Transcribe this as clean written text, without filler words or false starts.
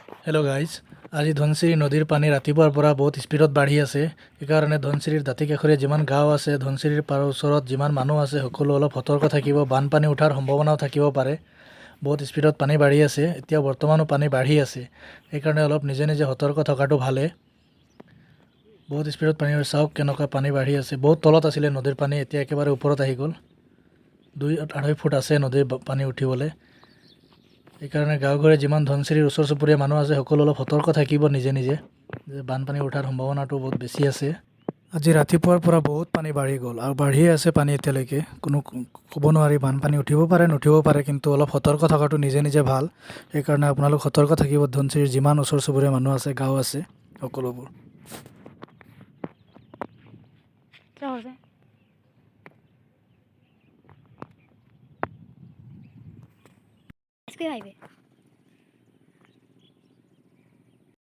Hello' guys, আজি ধনশিৰি নদীৰ পানী ৰাতিপুৱাৰ পৰা বহুত স্পীডত বাঢ়ি আছে। সেইকাৰণে ধনশিৰিৰ দাঁতি কাষৰীয়া যিমান গাঁও আছে, ধনশিৰিৰ পাৰৰ ওচৰত যিমান মানুহ আছে, সকলো অলপ সতৰ্ক থাকিব। বানপানী উঠাৰ সম্ভাৱনাও থাকিব পাৰে। বহুত স্পীডত পানী বাঢ়ি আছে। এতিয়া বৰ্তমানো পানী বাঢ়ি আছে। সেইকাৰণে অলপ নিজে নিজে সতৰ্ক থকাটো ভালে। বহুত স্পীডত পানী, চাওক কেনেকুৱা পানী বাঢ়ি আছে। বহুত তলত আছিলে নদীৰ পানী, এতিয়া একেবাৰে ওপৰত আহি গ'ল। 2-2.5 ফুট আছে নদীৰ পানী উঠিবলৈ। সেইকাৰণে গাঁও ঘৰে যিমান ধনশিৰিৰ ওচৰ চুবুৰীয়া মানুহ আছে, সকলো অলপ সতৰ্ক থাকিব নিজে নিজে, যে বানপানী উঠাৰ সম্ভাৱনাটো বহুত বেছি আছে। আজি ৰাতিপুৱাৰ পৰা বহুত পানী বাঢ়ি গ'ল আৰু বাঢ়িয়ে আছে পানী এতিয়ালৈকে। কোনো ক'ব নোৱাৰি, বানপানী উঠিব পাৰে, নুঠিব পাৰে, কিন্তু অলপ সতৰ্ক থকাটো নিজে নিজে ভাল। সেইকাৰণে আপোনালোক সতৰ্ক থাকিব। ধনশিৰিৰ যিমান ওচৰ চুবুৰীয়া মানুহ আছে, গাঁও আছে, সকলোবোৰ। কিয় কৰিছে? আইচক্ৰীম আহিবে।